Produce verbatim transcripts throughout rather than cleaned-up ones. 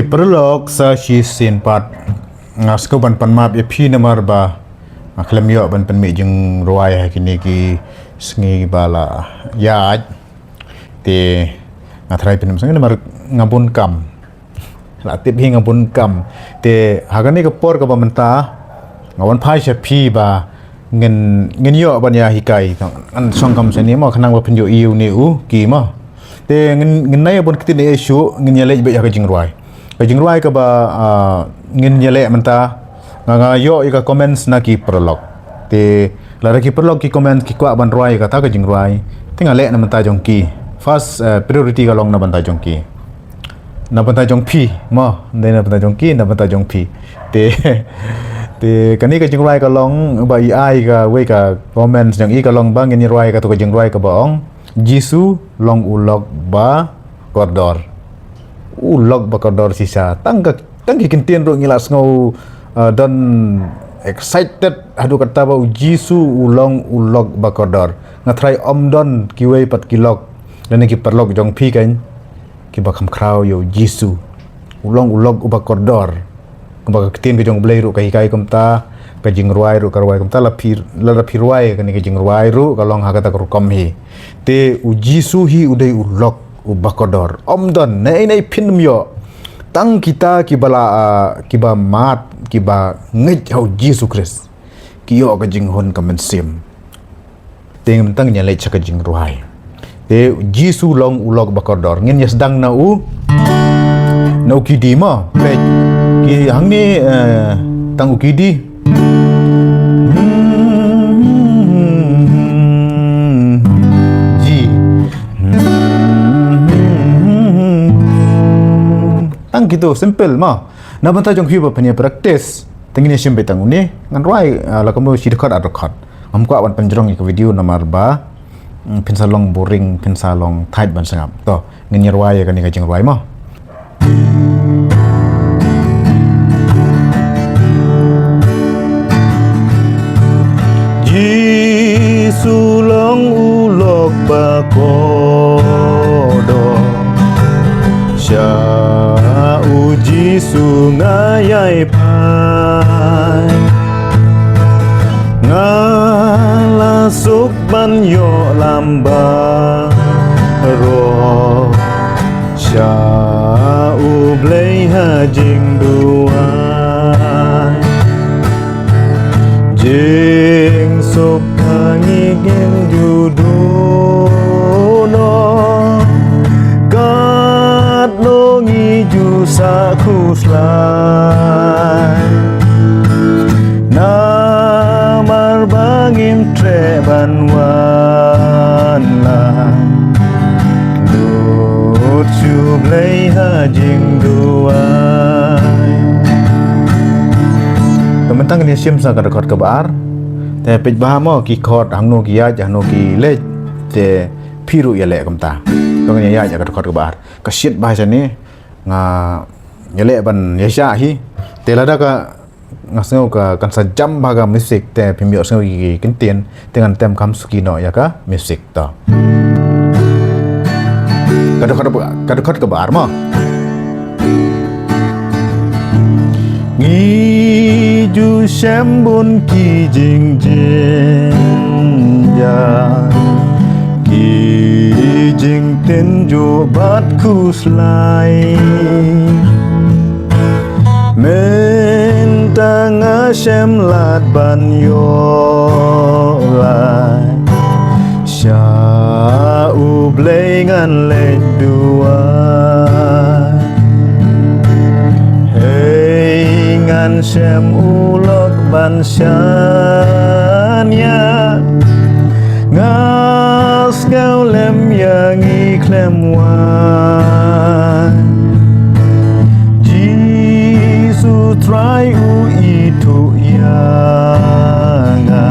Paralok, sa shisien pat nga sngew ban pan map ïa phi namar ba nga khlem ïoh ban pynmih jingrwai ha kine ki sngi ba la ïaid. Te nga tharai phin ym sngew namar nga bun kam. La tip hi nga bun kam. Te ha kane ka por kaba mynta nga wan phai sha phi ba ngin, ngin ïoh ban ïa hikai. Ngan shong kam shane mo, khnang ba phin ïohi ïa une u key mo. Te ngin, ngin nai bun ktien eh shuh, ngin ïa leit beit ha ka jingrwai. Ka jingrwai kaba, ah, ngin ïa leh mynta, nga, nga ïoh ïa ka comments na ki paralok. Te lada ki paralok ki comment ki kwah ban rwai ïa kata ka jingrwai, te nga leh na bynta jong ki. First, eh, priority ka long na bynta jong ki. Na bynta jong phi mo, ym dei na bynta jong ki, na bynta jong phi. Te, te kane ka jingrwai ka long ba i ai kawei ka comments jong i, ka long ba ngin ïa rwai katu ka jingrwai kaba ong, Jisu long u lok ba kordor. U lok ba kordor shisha. Tang ka, tang ki kyntien ruh ngi la sngew, uh, don excited haduh katta ba u Jisu u long u lok ba kordor. Nga tharai ym don kiwei pat ki lok lane ki paralok jong phi kan kiba kham khraw ïa u Jisu. U long u lok uba kordor. Kumba ka ktien ka jong u Blei ruh ka hikai kumta, ka jingrwai ruh ka rwai kumta, la phi, lada phi rwai kane ka jingrwai ruh ka long ha kata ka rukom hi. Te u Jisu hi u dei u lok uba kordor. Ym don, naei naei phin ym ïoh. Tang kita kiba la, ah, kiba mad, kiba ngeit ha u Jisu Khrist, ki ïoh ka jinghun ka mynsiem. Te mynta ngin ïa leit sha ka jingrwai. Te Jisu long u lok ba kordor. Ngin ïa sdang na u, na u key D mo. Peit. Ki hangne, eh, tang u key D. G. Tang kitu, simple mo. Na bynta jong phi ba phin ïa practice, te ngin ïa shim beit tang une. Ngan rwai, ah, la kumno shi dkhot ar dkhot. Ngam kwah ban pynjrong ïa ka video namar ba, mm, phin sa long boring, phin sa long thait ban sngap. To, ngin ïa rwai ïa kane ka jingrwai mo. Jisu long u lok ba kordor. Sha u Jisu nga ïai phai. Nga la suk ban ïoh lam baroh. Sha u Blei ha jingduwai. Jingsuk ha ngi ngin ju duh noh. Katno ngi ju sah khuslai. Namar ba ngim treh ban wan lang. Lut sha u Blei ha jingduwai. Te mynta ngin ïa shim sa ka dkhot kaba ar. Te peit bha mo ki chord hangno ki ïaid, hangno ki leit. Te phi ruh ïa leh kumta. To ngin ïa ïaid ïa ka dkhot kaba ar. Ka shit bha shane. Nga ïa leh ban ïa shah hi. Te lada ka nga sngew ka kan sa jam bha ka music te phim ïoh sngew ïa ki kyntien te ngan tem kham suki noh ïa ka music to. Ka dkhot, ka dkhot kaba ar mo. Ngi ju shem bun ki jingjynjar, ki jingtynjuh bad khuslai. Mynta nga shem lad ban ïoh lait sha u Blei ngan leit duwai. Hei ngan shem u lok ban shaniah. Nga sngewlem ïa ngi khlem wai. Jisu Trai u ithuh ïa nga.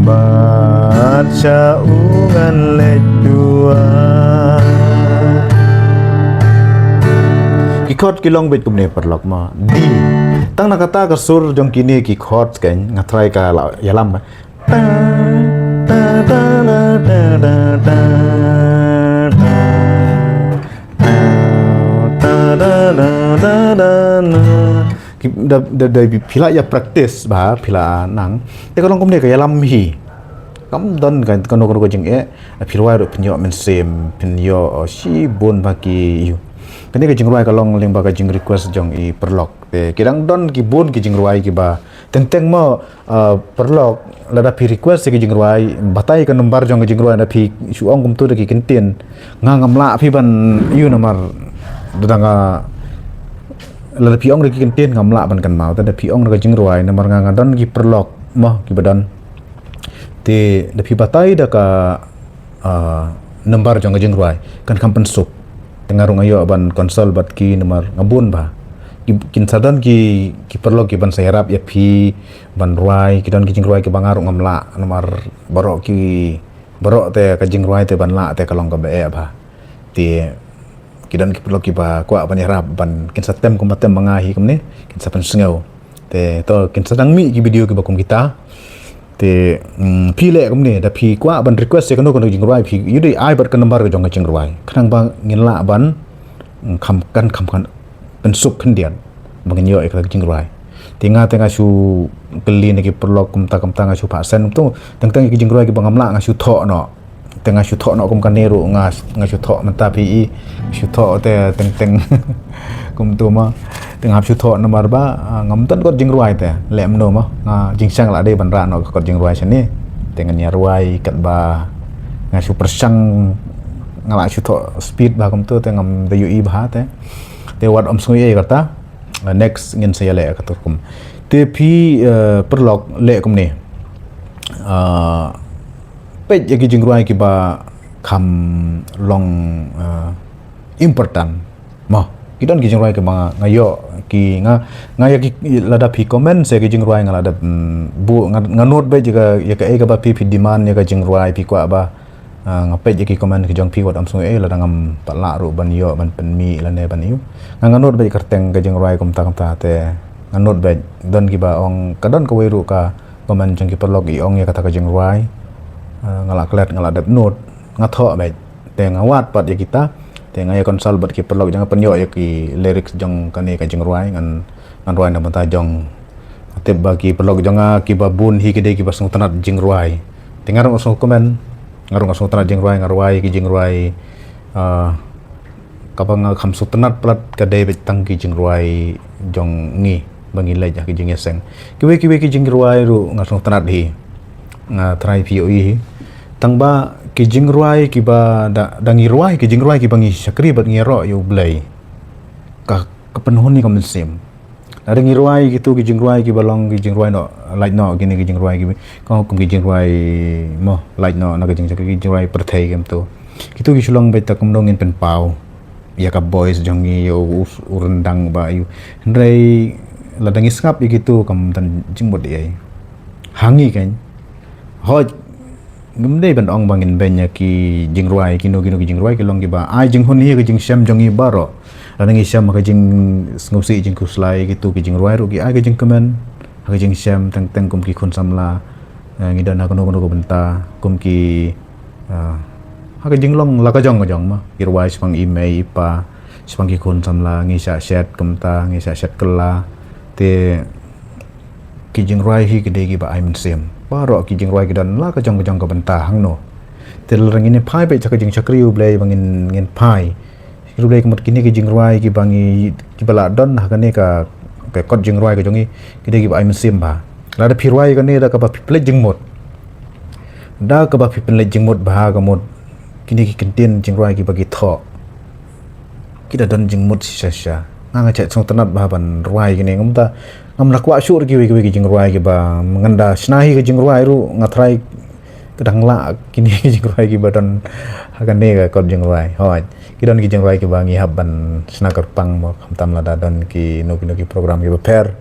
Bad sha u ngan leit duwai. Ki chord ki long beit kumne paralok mo. D. Tang na kata ka sur jong kine ki chord kan nga try ka la ïalam. Na, na, na, na. Ki, da, da, da, phi la ïa practice bha, phi la nang. Te ka long kumne ka ïalam hi. Kam don ka, kano, kano ka jingeh. Phi rwai ruh phin ïoh mynsiem, phin ïoh, oh, shibun bha ki ïa. Kane ka jingrwai ka long lyngba ka jingrequest jong i paralok. Te ki dang don ki bun ki jingrwai kiba teng teng mo, uh, paralok, lada phi request ïa ki jingrwai, batai ka number jong ka jingrwai, lada phi shu ong kumtu da ki kyntien, nga ngam lah phi ban ïa namar, lada nga, lada phi ong da ki kyntien ngam lah ban kynmaw, te lada phi ong da ka jingrwai, namar nga, nga don ki paralok mo kiba don. Te lada phi batai da ka, ah, number jong ka jingrwai, kan kham pynsuk. Te nga ruh nga ïoh ban consult bad ki namar nga bun bha. Ki, kin sa don ki, ki paralok kiban sa ïarap ïa phi ban rwai, ki don ki jingrwai kiba nga ruh ngam lah namar baroh ki, baroh te ka jingrwai te ban lah te ka long kaba eh bha. Te ki don ki paralok kiba kwah ban ïarap ban kin sa tem kumba tem ma nga hi kumne, kin sa pynsngew. Te to kin sa dang mih ki video kiba kum kita. Te, mm, phi leh kumne, da phi kwah ban request ïa kano kano jingrwai, phi ïoh dei ai bad ka number ka jong ka jingrwai. Khnang ba ngin lah ban, mm, kham, kan kham, kan pynsuk khyndiat ba ngin ïoh ïa ka jingrwai. Te nga, te nga shu kylli na ki paralok kumta kumta, nga shu phah send kumtu. Teng teng ki jingrwai kiba ngam lah nga shu thoh noh. Te nga shu thoh noh kum kane ruh, nga, nga shu thoh mynta phi i, shu thoh te teng teng. Kumtu ma. Te nga hap shu thoh namar ba, ah, ngam don kot jingrwai te. Leh kumno ma, nga jingshisha la dei ban rah noh kot jingrwai shane. Te ngan ïa rwai katba nga shu pyrshang, nga la shu thoh speed bha kumtu te ngam da ïohi bha te. Te wat ym sngew ei kata. Ah, next ngin sa ïaleh kata kum. Te phi, eh, paralok leh kumne. Ah, peit ïa ki jingrwai kiba kham long, eh, important. Mo, ki don ki jingrwai kiba nga, nga ïoh ki, nga, nga ïa ki, lada phi comment sa ki jingrwai nga la dep, mm, buh, nga, nga note beit ïa ka, ïa kaei kaba phi, phi demand ïa ka jingrwai, phi kwah ba, ah, nga peit ïa ki comment ki jong phi, wat ym sngew ei lada ngam pat lah ruh ban ïoh ban pynmih lane ban ïoh. Nga, nga note beit kyrteng ka jingrwai kumta kumta te nga note beit, don kiba ong, ka don kawei ruh ka comment jong ki paralok i ong ïa kata ka jingrwai. Ah, nga la klet, nga la dep note, nga thoh beit. Te nga wad pat ïa kita, te nga ïa consult bad ki paralok jong nga, pynïoh ïa ki lyrics jong kane ka jingrwai, ngan, ngan rwai na bynta jong, tip ba ki paralok jong nga kiba bun hi ki dei kiba sngewtynnat jingrwai. Te nga ruh nga sngewkmen, nga ruh nga sngewtynnat jingrwai, nga rwai ki jingrwai, ah, kaba nga kham sngewtynnat palat ka dei beit tang ki jingrwai jong ngi ba ngi leit ha ki jingïaseng. Kiwei kiwei ki jingrwai ruh nga sngewtynnat hi. Nga trai phi ïohi hi. Tang ba ki jingrwai kiba da, da ngi rwai, ki jingrwai kiba ngi shakri bad ngi ïaroh ïa U Blei, ka, ka pynhun ïa ka mynsiem. Lada ngi rwai kitu ki jingrwai kiba long ki jingrwai noh, lait noh kine ki jingrwai kiba, ka kum ki jingrwai mo, lait noh na ka jingshakri, ki jingrwai pyrthei kumtu. Kitu ki shu long beit ta kumno ngin pynpaw ïa ka voice jong ngi, ïa u, u, u ryndang ba ïa u. Hynrei lada ngi sngap ïa kitu kam don jingmut ei ha ngi kan. Hooid, ngim dei ban ong ba ngin beiñ ïa ki jingrwai, kino kino ki jingrwai ki long kiba ai jinghun hi ha ka jingshem jong ngi baroh. Lada ngi shem ha ka jingsngewsih jingkhuslai, kitu ki jingrwai ruh ki ai ka jingkmen ha ka jingshem, teng teng kum ki khun samla, eh, ngi don ha kano kano ka bynta, kum ki, ah, ha ka jinglong la ka jong ka jong ma, ki rwai shaphang i mei i pa, shaphang ki khun samla, ngi shah shet kumta, ngi shah shet kylla. Te ki jingrwai hi ki dei kiba ai mynsiem. Baroh ki jingrwai ki don la ka jong ka jong ka bynta hangno. Te lada ngin phai beit sha ka jingshakri U Blei ba ngin, ngin phai. Shakri U Blei ka mut kine ki jingrwai kiba ngi, kiba la don ha kane ka, ka kot jingrwai ka jong ngi, ki dei kiba ai mynsiem bha. Lada phi rwai kane da kaba phi pynleit jingmut, da kaba phi pynleit jingmut bha, ka mut kine ki kyntien jingrwai kiba ki thoh, ki da don jingmut shisha shisha. Nga, nga shet sngewtynnat bha ban rwai kine, ngam da, ngam da kwah shuh ruh kiwei kiwei ki jingrwai kiba ngan da shna hi ka jingrwai ruh, nga trai ka dang lah kine ki jingrwai kiba don ha kane ka kot jingrwai. Hooid, ki don ki jingrwai kiba ngi hap ban shna kyrpang mo, khamtam lada don kino kino ki program kiba pher.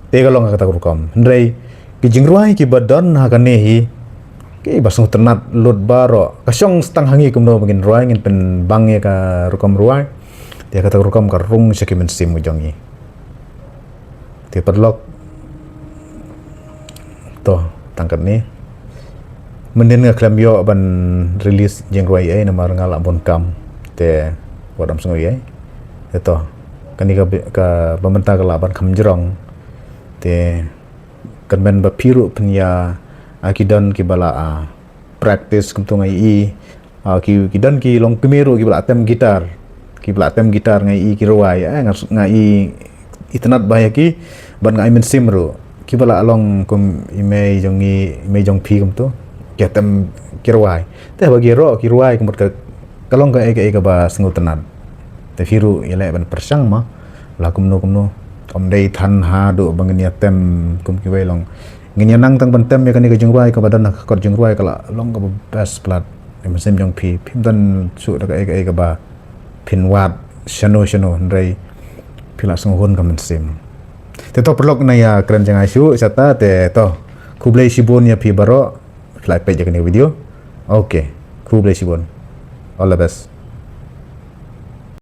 Te ka long ha kata ka rukom. Hynrei ki jingrwai kiba don ha kane hi, kiba sngewtynnat lut baroh, ka shong tang ha ngi kumno ba ngin rwai, ngin pynbang ïa ka rukom rwai. Te kata ka rukom ka rung sha ki mynsiem ka jong ngi. Te paralok, to, tang katne. Mynnin nga khlem ïoh ban release jingrwai ei namar nga la bun kam. Te wat ym sngew ei. Te to, Kane ka ba mynta ka lah ban kham jrong. Te kynmaw ba phi ruh phin ïa, ki don kiba la practice kumto nga i. Ki don ki longkmie ruh kiba la tem guitar, kiba la tem guitar nga i ki rwai, nga i itynnad ba ïa ki. Bad nga i mynsiem ruh kiba la long kum i mei jong ngi, i mei jong phi kumto, ki tem ki rwai. Te ba ki roh ki rwai kum ka long kaei kaei kaba sngewtynnad. Te phi ruh ïaleh ban pyrshang ma la kumno kumno. Ym dei than haduh ba ngin ïa tem kum kiwei long. Ngin ïa nang tang ban tem ïa kane ka jingrwai kaba don ha ka kot jingrwai ka la long kaba best palat. Ïa mynsiem jong phi, phim don shuh da kaei kaei kaba phin wad shano shano, hynrei phi la sngewhun ka mynsiem. Te to paralok, na ïa kren jngai shuh shata, te to khublei shibun ïa phi baroh. Phi la peit ïa kane ka video. Okay, khublei shibun. All the best.